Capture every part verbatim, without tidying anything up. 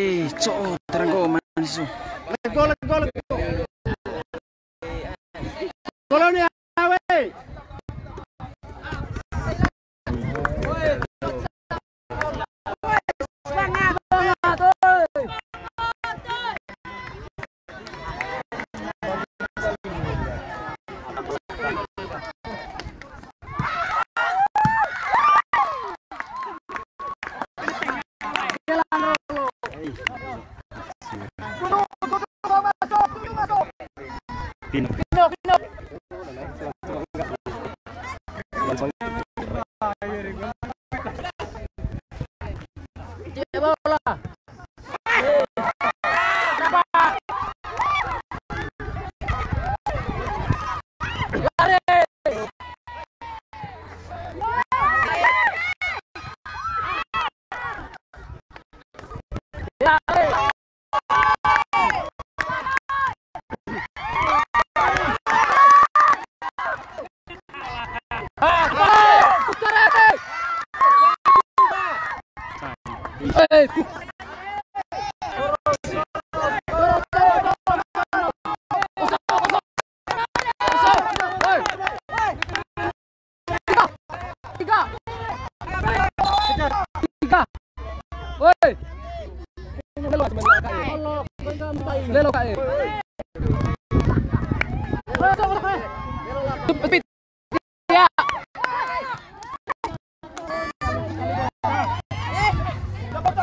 Eh, cok, terang kau, man, su. Lego, lego, lego. Kolonia, awe. Pino. Cek bola. Tiga. Tiga. Woi. Lelo, Kak, eh. Jepit. Ya.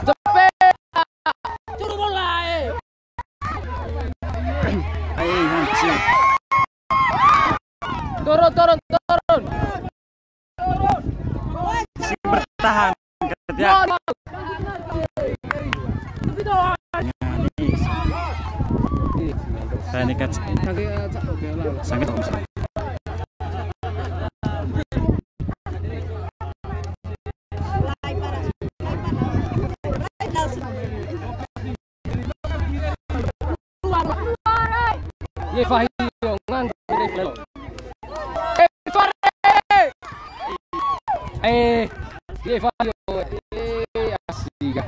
Jepit. Curu bola, eh. Ai, hancur. Turun, turun, turun. Masih bertahan. Kerja. Saya nekat. Sakit, Om. Ye, Fahri, yo, ngan, eh, Fahri! Eh, ye, Fahri, yo, eh, asik, ah.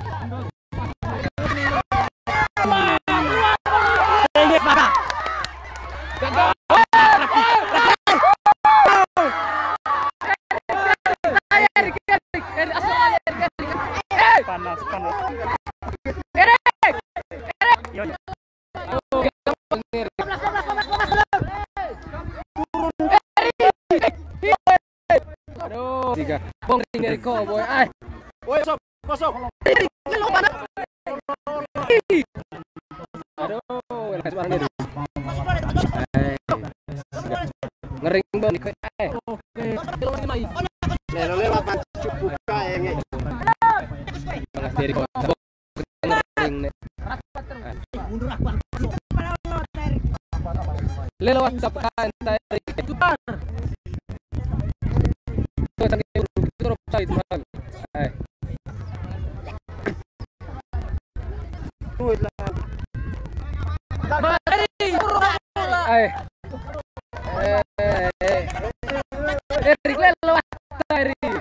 Panas, panas. Yo, yo. Aduh, tiga. Bong ring dari ko, boy. Ai. Boy, sok, sok. Aduh, lekas banget. Ai. Ngering, Bong. Eh. Lelo lewat, Bang. Cukup kayak, nge. Lekas dari ko. Lelo, WhatsApp kan, tadi. Tuh, sampai dulu, itu terus saya itu, Bang. Eh. Eh. Eh, eh, eh. Erik, lelo, Erik. Eh.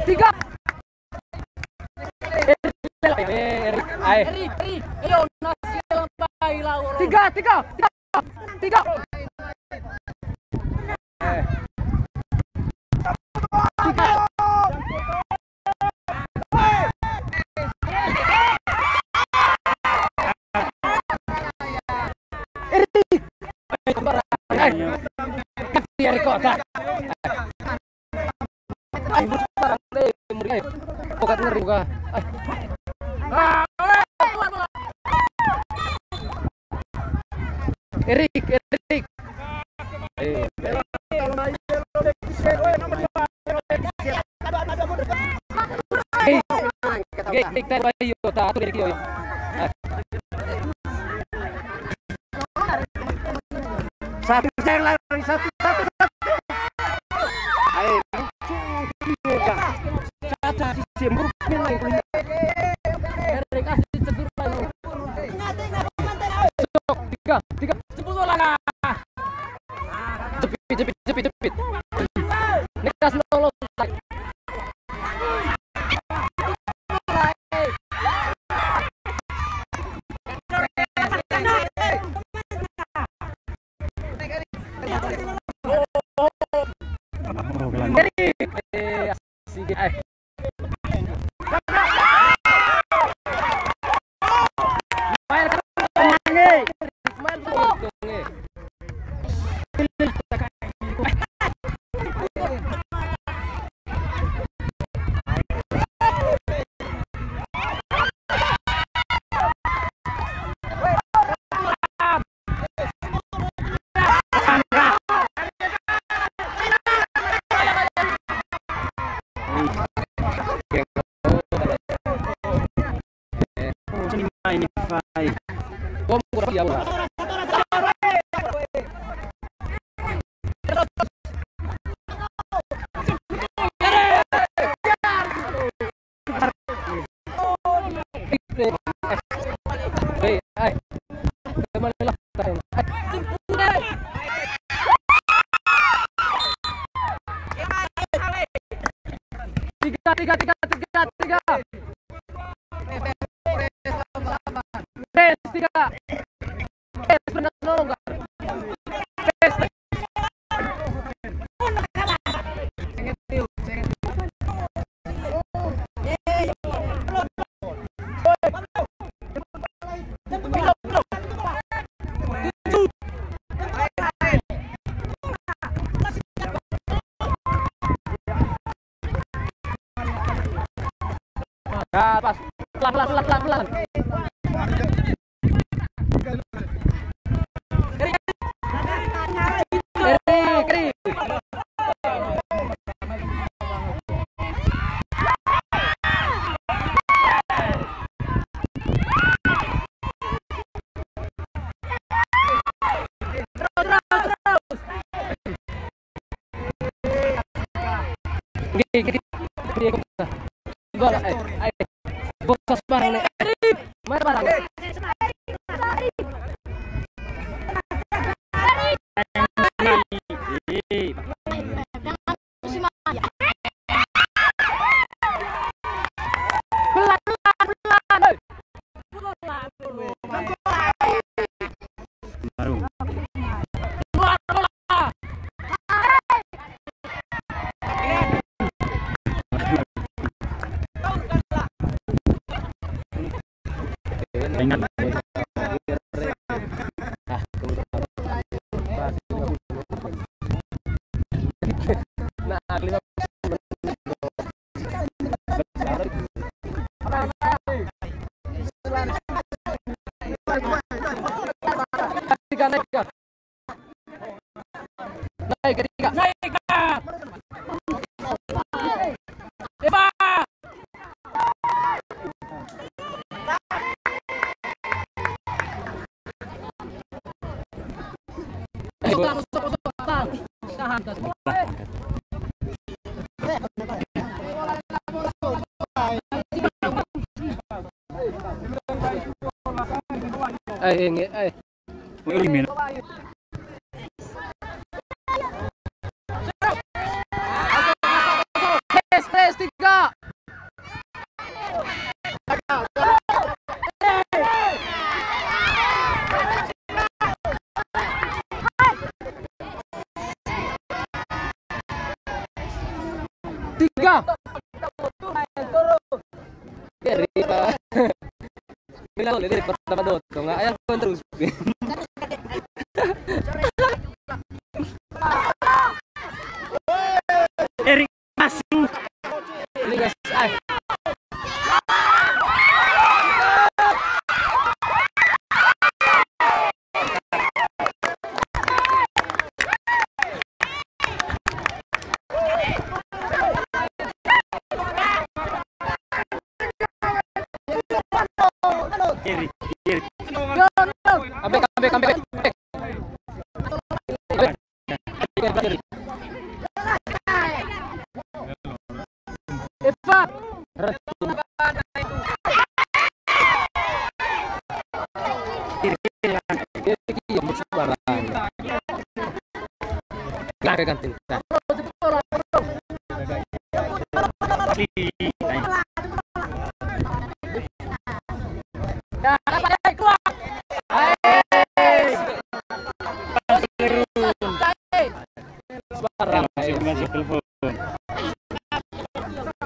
Tiga. Eh, Erik, ayo. Tiga, tiga, tiga. Eh. Tiga. Ai, ai. Kaki ya, Riko, tak. Ai, barang deh, muri, ai. Pokat ngeri, buka. Ai. Erik, Erik. Eh, Erik, Erik, tayo, tayo, tayo, Erik, yo. Ah. Satu, saya lari, satu, satu, satu. Ayo. Caca, si Simbur, main lagi. Erik, kasih cedur lagi. Sok, tiga, tiga. Jepit, jepit, jepit, jepit. Nekas nolong. Sige, ay. Tiga, tiga, tiga, tiga, tiga. Tes, tiga. Tes, benar, longgar. Tes. Nah, pas. Pelan, pelan, pelan, pelan, pelan. Kiri, kiri. Terus, terus, terus. Gini, gini. Gini, gini. Bola, eh, eh. Bola sembarang nih. Mana barang? Pelan, pelan, pelan. Baru. Ingat. Nah, lima belas menit. Tiga, naik, tiga. Naik, ketiga. Naik, Kak. Eva. Ayo, Kak, masuk, masuk, Kak. Tahan, Kak. Ayo, ini, ayo. Wih, ini. Tes, tes, tiga. Tiga. Dari, Pak. Bila boleh dari pertama dotong, ayah pun terus. Erik, Erik. Ambek, ambek, ambek. Eva. Ganti. Suara. Masuk, masuk telepon.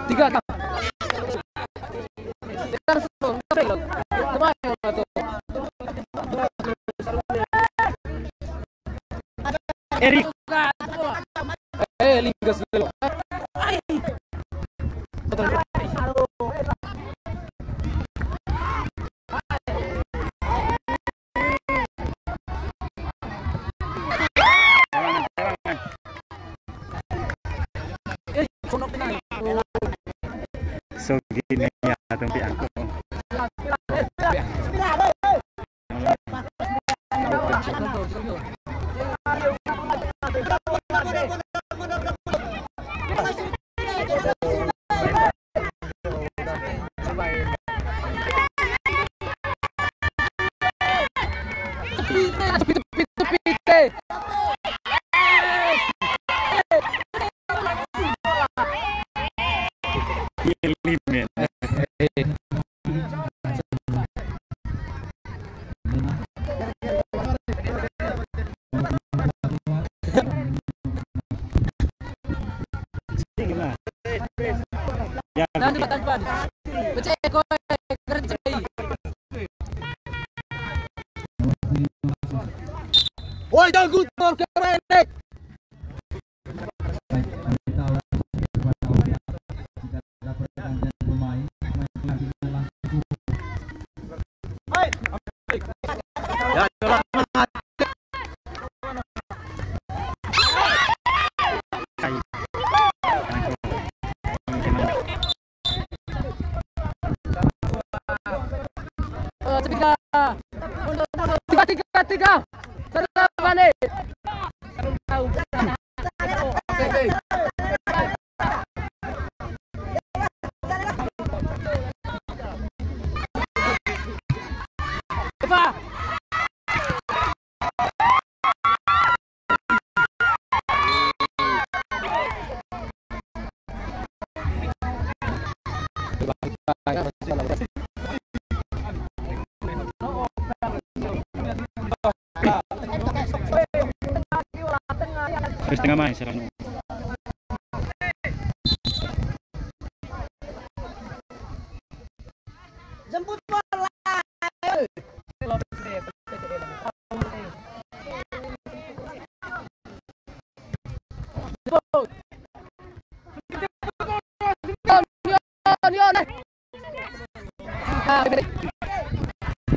Tiga, enam. Langsung, langsung. Lumayan, tuh. Erik. Eh, lingkas dulu. Ai. So gini ya, tempi aku. Woi, jago, gol keren. Tiga, tiga, tiga. Satu, delapan, eh. Terus tengah main, serang. Jemput bola.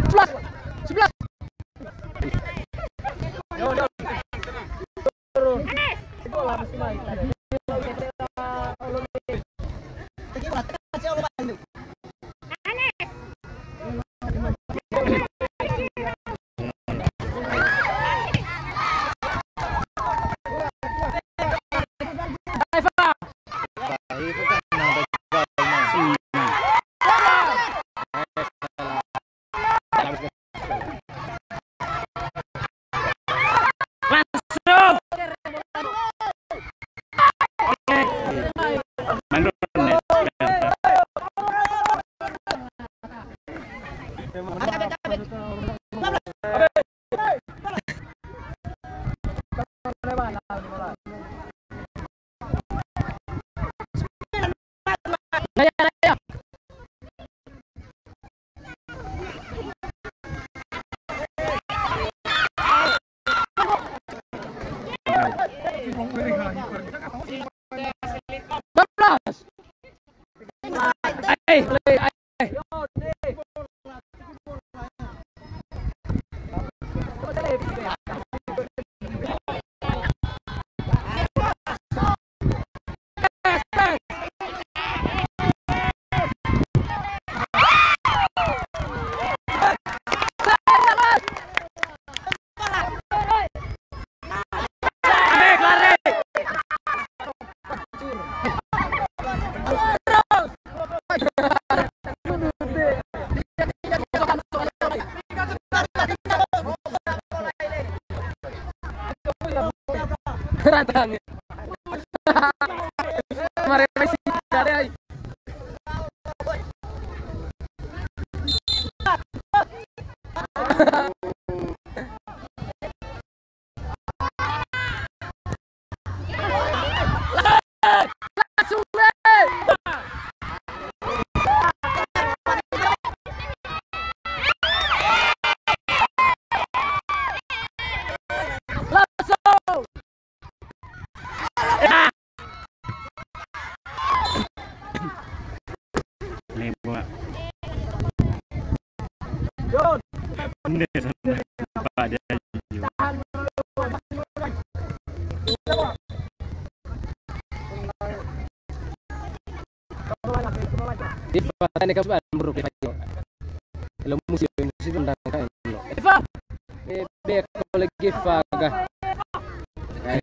Sebelas. Sebelas. Sebelas. Eh, eh, eh. Mari, mari, mari. Lebar. Ini sampai Pak Jaji. Iva, tani ka ba, bro, Iva. Hello, musi, musi tendang ka, hello. Iva! Eh, be, ko lagi Iva ga. Ai.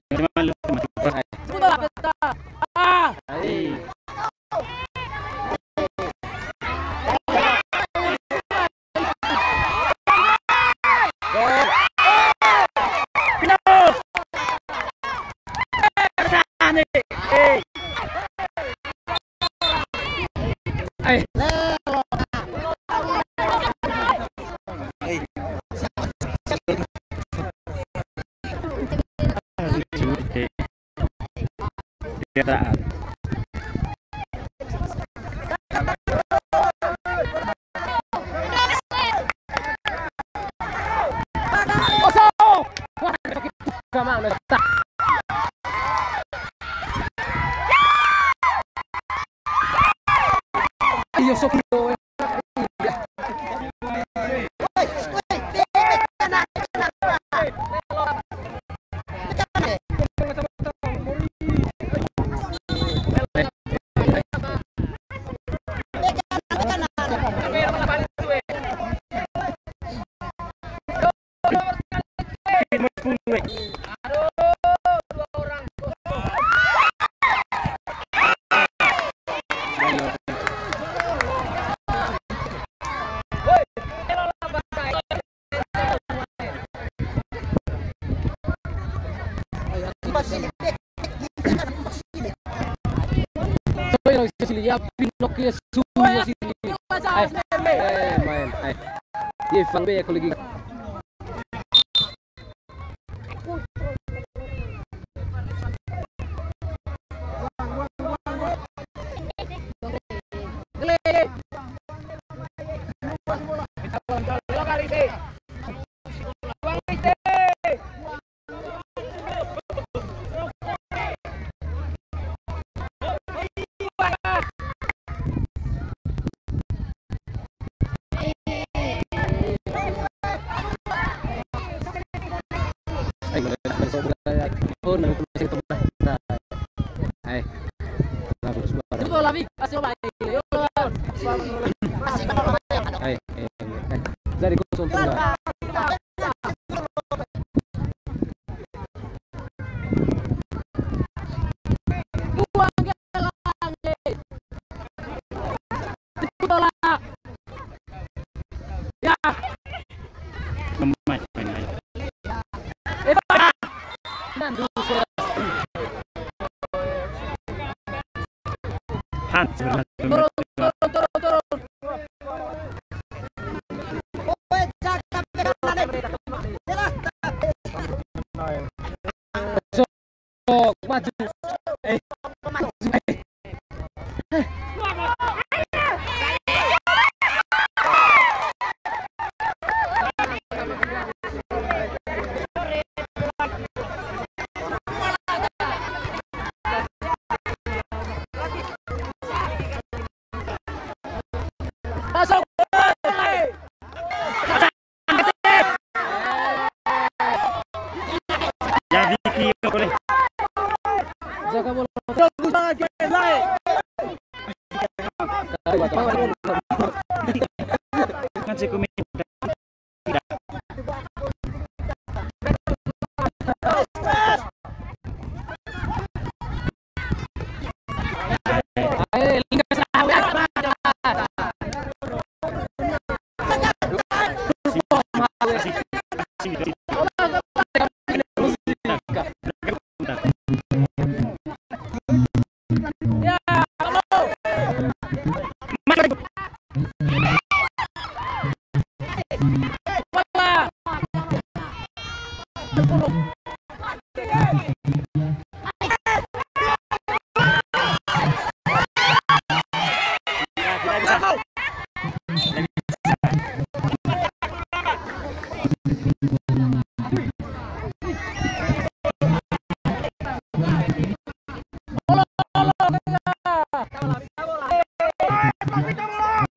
Ai. Ayo, sok. Soy no sili, ya, Pinocchio, suyo sili. Ai, eh, main, ai. Ye, fan be, aku lagi. Hai. Hai. Langsung suara. Hai, hai, hai. Dari kosong tengah. Ya. Lemah, lemah. Hans, turun, turun, turun, turun. Sok, maju. Eh. Masuk. Ya, Vicky, boleh. Jaga bola. Kan saya komen.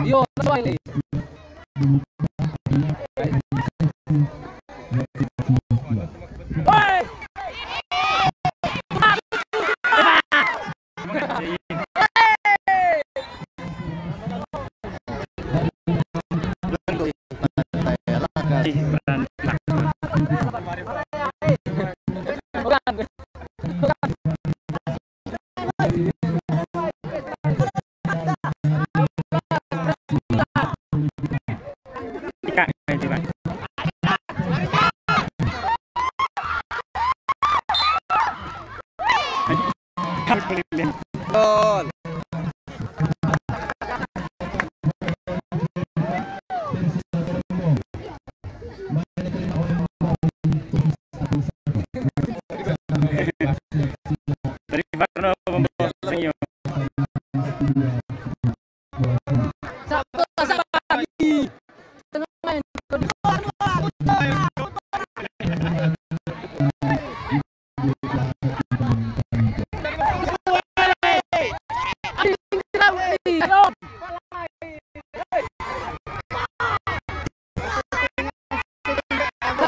Yo, coba ini. Woi! Gol. Dari Varno membawa senyum.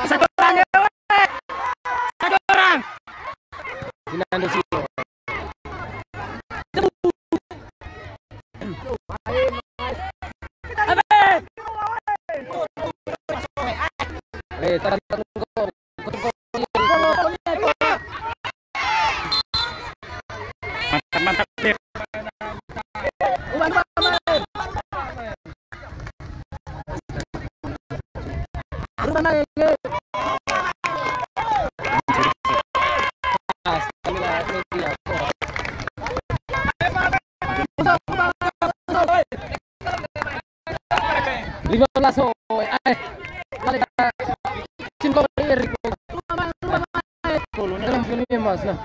Satu orang, ya, weh. Satu orang. Fernando Silva. Eh, tahan, tahan, tahan. Mantap, mantap, Dev. Lima belas, oh, eh. Balik, eh. Sim, kau balik, Erik. Dalam sini, Mas, nah.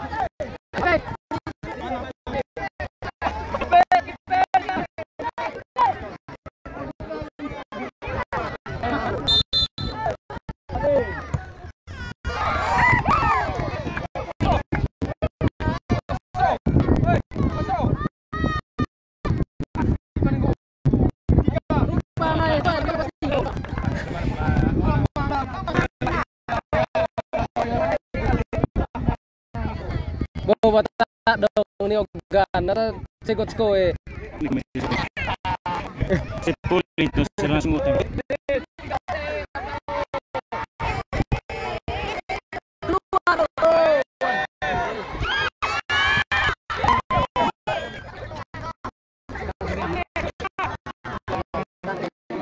Bo, bata dong ni ogan, nara segot skoe. Sepuluh itu, sila langsung utang.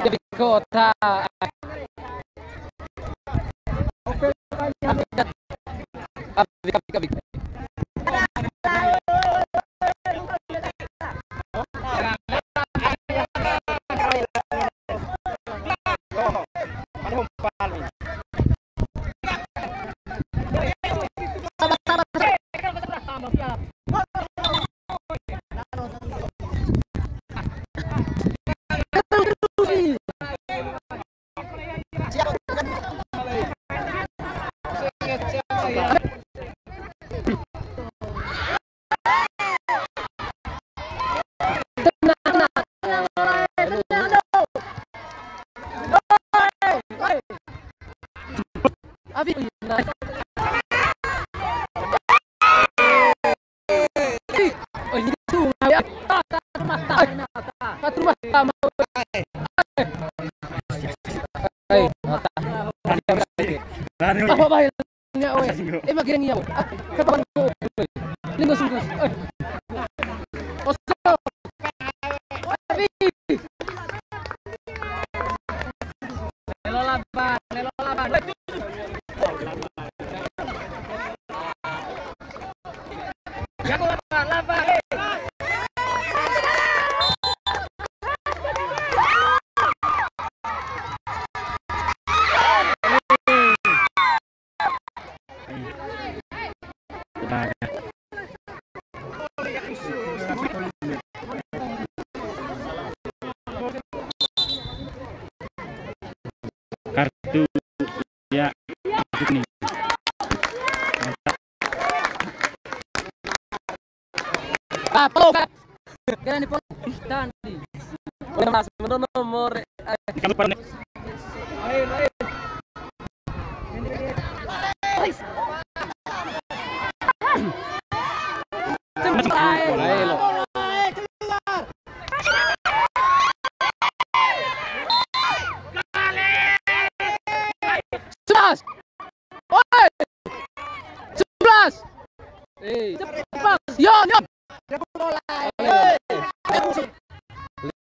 Jadi kota. Abik, abik, abik. Apa bahaya? Nya, oe. Eh, makin ngiau. Ah, kapan ko? Linggo sungguh. Eh. Oso. Abi. Lelo laban, lelo laban. Jago laban, laban. Kartu, ya, kartu kuning. Ah, follow, Kak. Kira ni follow. Tahan di. Udah, Mas, menurut nomor, eh. Jangan lupa, nih. Ayo, lo. Sebelas. Oi! Sebelas. Eh, sebelas. Yon, Yon.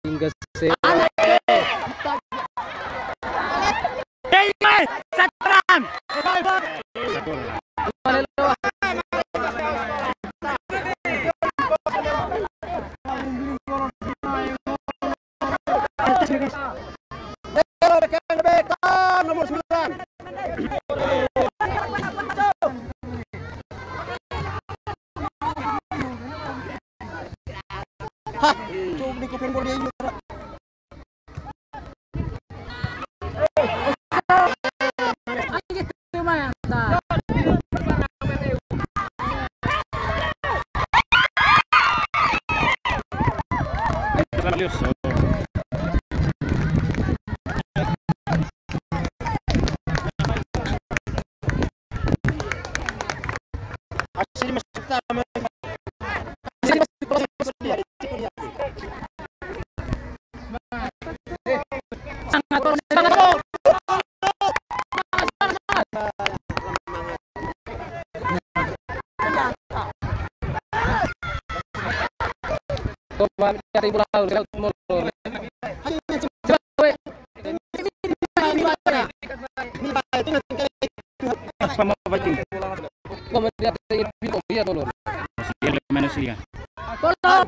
Lingga se. Hei, hei, satu orang. Nomor sembilan. Hah, cuk, di kuping gua dia ini. Apa mau fighting? Iya, manusia. Tolong.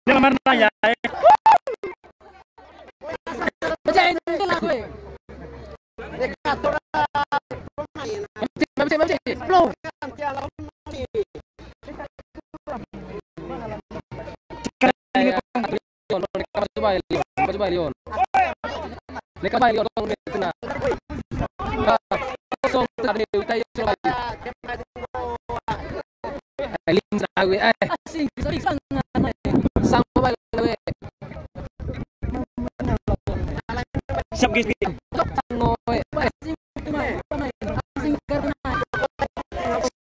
Dia kemarin tanya, eh. Lim sa we, eh. Asing, sorry, sang. Sang mobile we. Siap, guys, guys. Sang no we. Asing, asing, karena.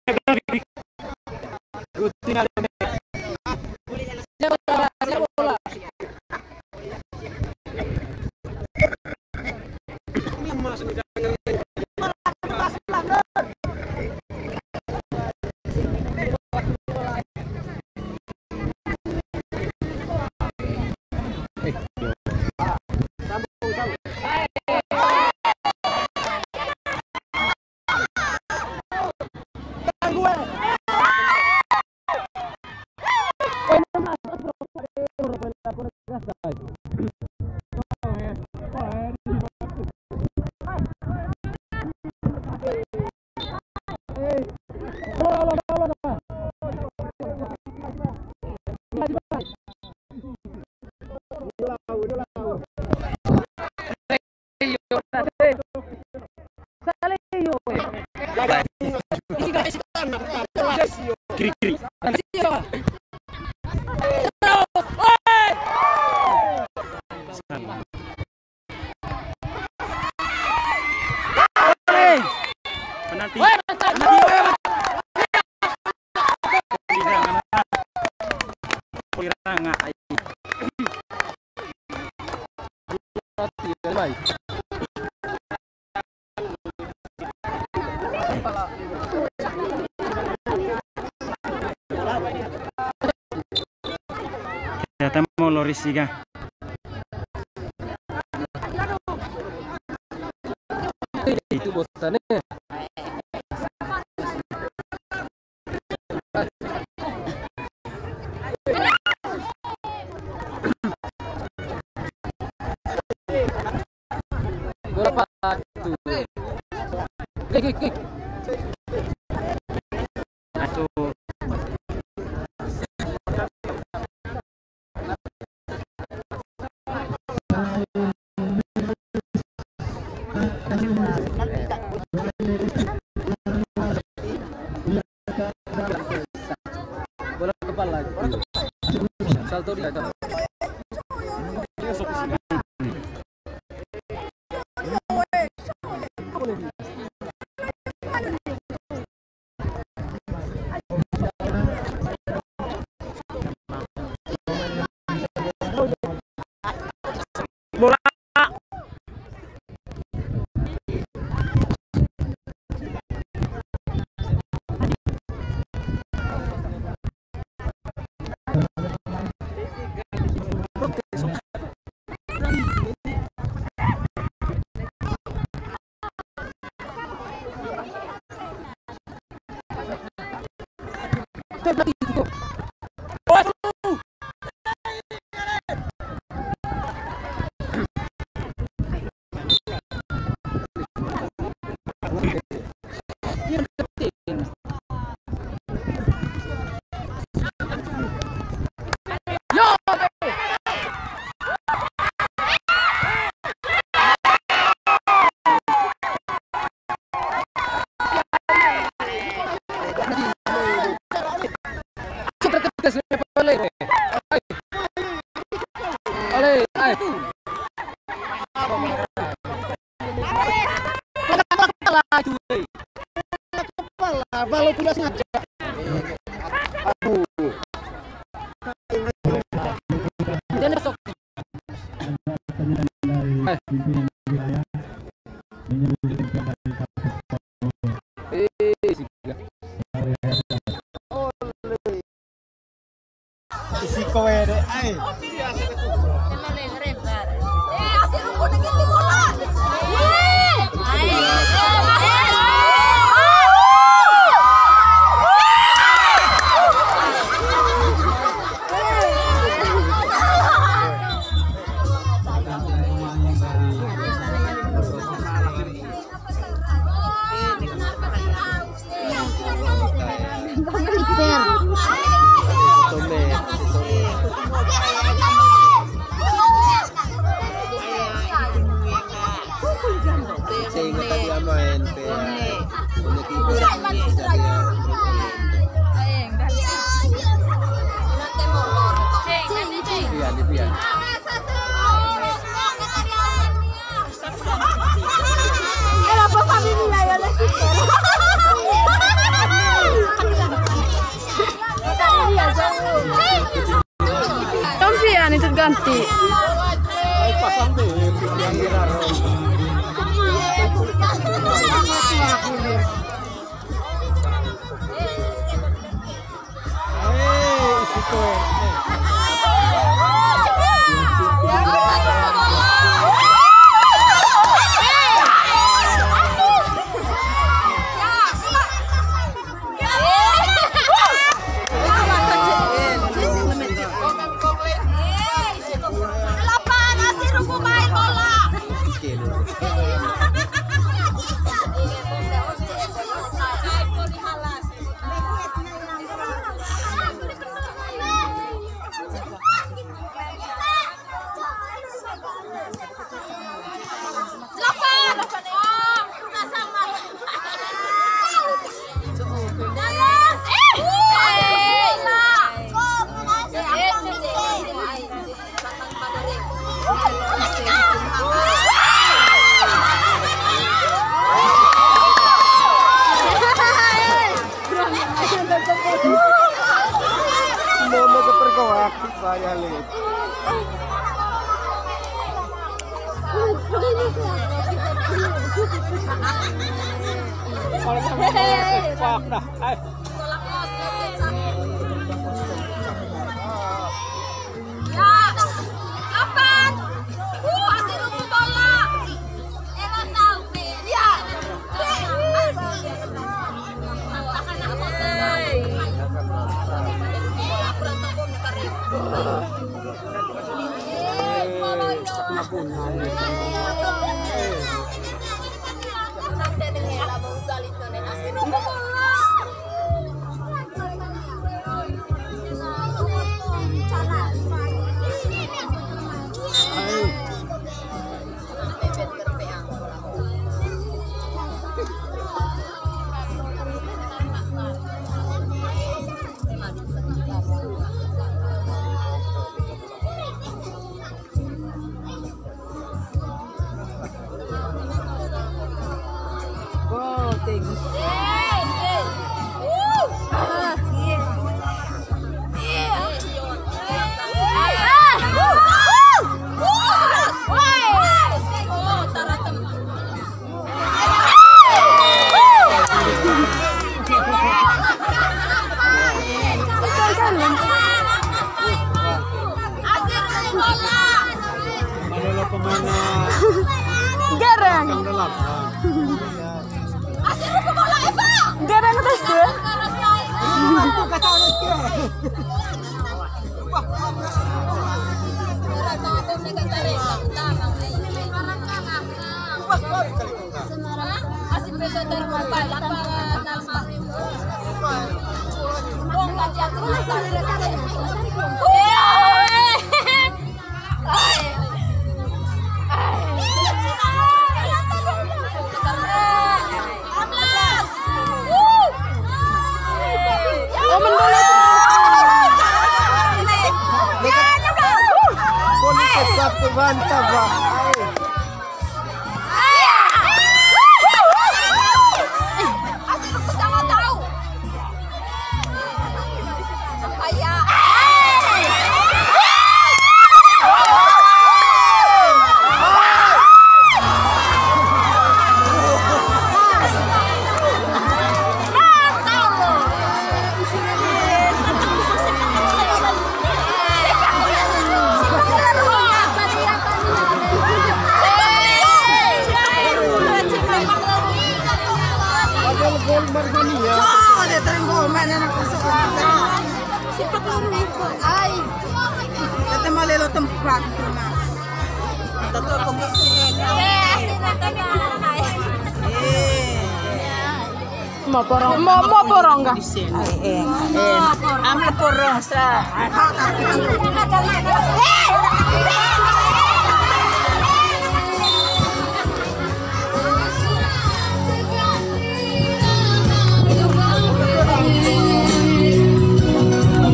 Siap, guys, guys. Good thing ada. Siap, bola, siap, bola. Kiri, kiri. Penalti. Penalti. Data mau loris juga. Itu bosan, eh. Bola patu. Kick, kick, kick. Masuk. Salto di atas. Bola. Walaupun nggak sengaja. Aduh. Isi kowe deh, ai. Tompi ya, ini terganti. Mama kepergok aku, saya lihat. Fuck dah. Ayo. Ya, kapan? Uh, hasil rubuh bola. Eh, nggak tahu, Pin. Ya. Mana lo pemain, eh, Garang. Yang dalam. Garang atas tuh. Kondisi kuat tuh, mantap, Pak. Ayo. Padahal gol Margania. Oh, dia tering gol, mana nak masuk. Ai. Kata mau lelo tempat, Mas. Tetap pembuktian. Eh. Mau porong, mau, mau porong kah? Eh, eh, eh. Ambil porong sa.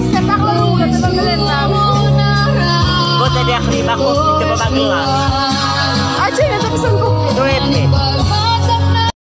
Sepak lu udah teman-teman. Gua tadi akhirnya aku coba Magelang.